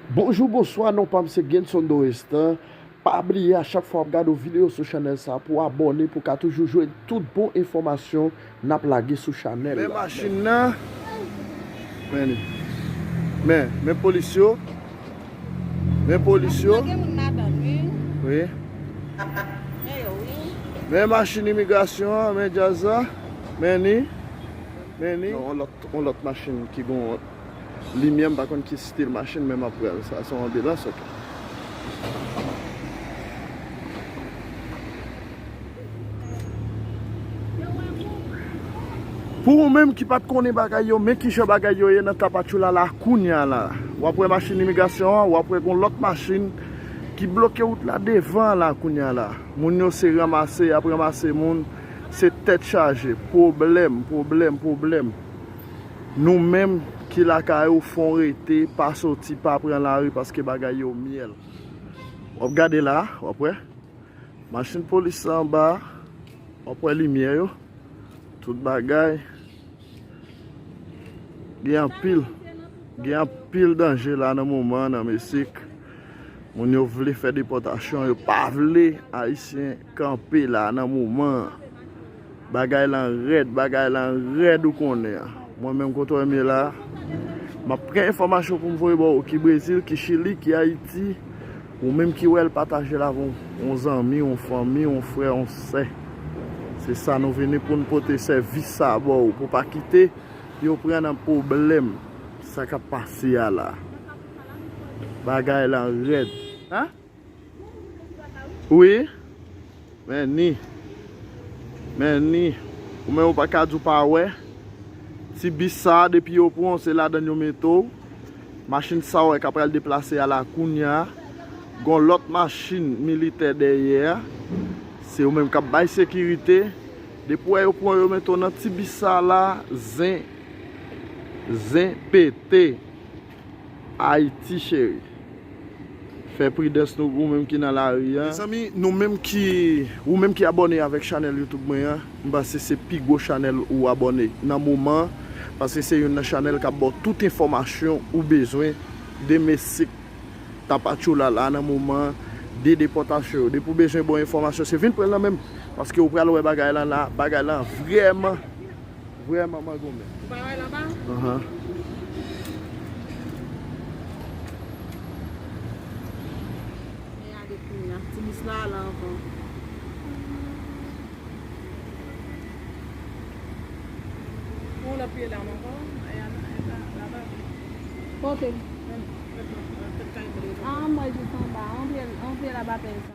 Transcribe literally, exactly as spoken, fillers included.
Bonjou, bonswa, non pa m se Genson Dorestan. Pa bliye a chak fwa w ap gade yon videyo sou chanèl sa pou w abòne pou w ka toujou jwenn tout bon enfòmasyon n ap lage sou chanèl la. Men machin nan. Men li. Men, men polis yo. Men polis yo. Gen moun ladan l, wi. Wi. Men yo, wi. Men machin imigrasyon an, men djaz la. Men ni. Men ni. Non, yon lòt, yon lòt machin ki gon limyè, m pa konn ki stil machin, men m ap pran l. Sa se yon anbilans, ok. Pou ou menm ki pa t konnen bagay yo, men kijan bagay yo ye nan Tapachula la kounya la. W ap wè machin imigrasyon an, w ap wè gon lòt machin ki bloke wout la devan la kounya la. Moun yo se ranmase, y ap ranmase moun, se tèt chaje, pwoblèm, pwoblèm, pwoblèm. Nou menm ki lakay ou, fon rete, pa soti, pa pran lari paske bagay yo myèl. W ap gade la, w ap wè. Machin polis la anba, w ap wè limyè yo. Tout bagay. Gen anpil, gen anpil danje la nan moman an nan Meksik. Moun yo vle fè depòtasyon, yo pa vle Ayisyen kanpe la nan moman an. Bagay lan rèd, bagay lan rèd ou konnen an. Mwen menm kote w ye la, m ap pran enfòmasyon pou m voye ba w ki Brezil, ki Chili, ki Ayiti. Ou menm ki wè l, pataje l avè yon, yon zanmi, yon fanmi, yon frè, yon sè. Se sa nou vini pou n pote sèvis sa ba w, pou pa kite yo pran nan pwoblèm. Sa k ap pase a la. Bagay lan rèd. Hein? Wi. Men ni. Men ni. Ou menm ou pa ka di w pa wè. Ti bis sa a, depi yo pran w, se ladan l yo mete w. Machin sa w wè k ap pral deplase a la kounya. Gon lòt machin militè dèyè a. Se yo menm k ap bay sekirite. Depi w wè yo pran w, yo mete w nan ti bis sa a la, zen, zen pete. Ayiti cheri. Fè pridans nou, ou menm ki nan lari a. Mezanmi, nou menm ki, ou menm ki abòne avèk chanèl YouTube mwen an, m panse se pi gwo chanèl ou abòne nan moman an, paske se youn nan chanèl k ap ba w tout enfòmasyon ou bezwen de Meksik, Tapachula la nan moman an, de depòtasyon yo. Depi w bezwen bon enfòmasyon, se vin pran l nan men m, paske ou pral wè bagay lan la, bagay lan vrèman Vrèman mangonmen. Ou pa wè l anba? Ahan. Men gade kounye a, ti bis la al anvan. Yon lòt pye dam ankò, Ayana, la, laba. Kote? Ah, mwen jis anba. Yon pye, yon pye laba pèl sa.